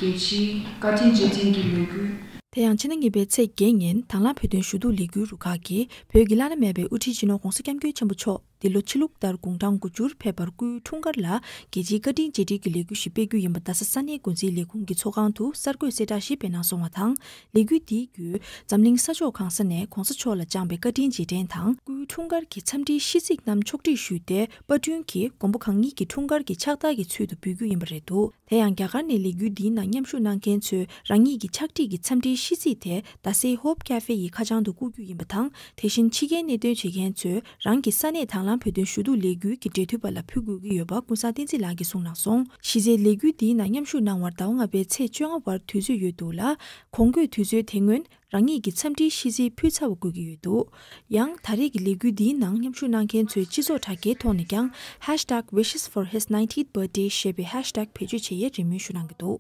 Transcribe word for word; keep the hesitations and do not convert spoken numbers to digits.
རྒྱལ་སྤྱིའི་བཀའ་དྲིན་རྗེས་དྲན་གྱི་ལས་འགུལ། དེ་ཡང་ཕྱི་ཟླ་གཉིས་པའི་ཚེས་བརྒྱད་ཉིན་དང་བླངས་བོད་དོན་ཞུ་གཏུག་ལས་འགུལ་རུ་ཁག་གིས་བོད་ཀྱི་བླ་ན་མེད་པའི་དབུ་ཁྲིད་སྤྱི་ནོར་༧གོང་ས་༧སྐྱབས་མགོན་ཆེན་པོ་མཆོག་འདི་ལོ་ཕྱི་ལུགས་ལྟར་དགུང་གྲངས་དགུ་བཅུར་ཕེབས་པར་སྐུའི་འཁྲུངས་སྐར་ལ་རྒྱལ་སྤྱིའི་བཀའ་དྲིན་རྗེས་དྲན་གྱི་ལས་འགུལ་ཞིག་སྤེལ་རྒྱུ་ཡིན་པ་རྡ་ས་ས་གནས་འགོ་འཛིན་ལས་ཁུངས་ཀྱི་ཚོགས་ཁང་དུ་གསར་འགོད་གསལ་བསྒྲགས་ཤིག་སྤེལ་གནང་སོང་བ་དང་། ལས་འགུལ་འདིའི་བརྒྱུད་འཛམ་གླིང་ས་ཕྱོགས་གང་ས་ནས་༧གོང་ས་མཆོག་ལ་བཅངས་པའི་བཀའ་དྲིན་རྗེས་དྲན་དང་། སྐུའི་འཁྲུངས་སྐར་གྱི་འཚམས་འདྲིའི་ཤིས་ཚིག་རྣམས་ཕྱོགས་སྒྲིག་ཞུས་ཏེ། པར་སྐྲུན་གྱིས་མགོན་པོ་གང་ཉིད་ཀྱི་འཁྲུངས་སྐར་གྱི་ཕྱག་རྟགས་ཀྱི་ཚུལ་དུ་འབུལ་རྒྱུ་ཡིན་པ་རེད་འདུག་དེ་ཡང་རྒྱ་གར་ནས་ལས་འགུལ་འདིའི་ནང་མཉམ་ཞུགས་གནང་མཁན་ཚོས་རང་ཉིད་ཀྱི་ཕྱག་བྲིས་ཀྱི་འཚམས་འདྲིའི་ཤིས་ཚིག་དེ་རྡ་སའི་ཧོབ་ཀ་ཧྥེ་ཡི་ཁ་བྱང་དུ་བསྐུར་རྒྱུ་ཡིན་པ་དང་། དེ་བཞིན་ཕྱི་རྒྱལ་གནད་དོན་བྱེད་མཁན་ཚོས་རང་གི་ས་གནས་དང་བླངས་བོད་དོན་ཞུ་གཏུག་ལས་འགུལ་གྱི་འབྲེལ་མཐུད་པ་ལ་ཕུལ་དགོས་ཀྱི་ཡོད་པ་ཀུན་བཟང་བསྟན་འཛིན་ལགས་ཀྱིས་གསུངས་གནང་སོང་། གཞི་རྩའི་ལས་འགུལ་འདིའི་ནང་མཉམ་ཞུགས་གནང་བར་ཟླ་བ་ལྔ་པའི་ཚེས་བཅོ་ལྔ་བར་དུས་ཚོད་ཡོད་འདུག་ལ། གོང་འཁོད་དུས་ཚོད་དེ་སྔོན་རང་ཉིད་ཀྱི་འཚམས་འདྲིའི་ཤིས་ཚིག་ཕུལ་ཚར་བ་དགོས་ཀྱི་ཡོད་འདུག་ཡང་ད་རེས་ཀྱི་ལས་འགུལ་འདིའི་ནང་མཉམ་ཞུགས་གནང་མཁན་ཚོས་སྤྱི་ཚོགས་དྲ་རྒྱའི་ཐོག་ནས་ཀྱང་ཧེཤ་ཊེག་ཝི་ཤེས་ཕོར་ཧིས་ནའིན་ཊིཐ་བར་ཐི་ཌེ་ཞེས་པའི་ཧེཤ་ཊེག་བེད་སྤྱོད་བྱེད་ཡའི་རེ་སྨོན་ཞུ་གནང་གི་འདུག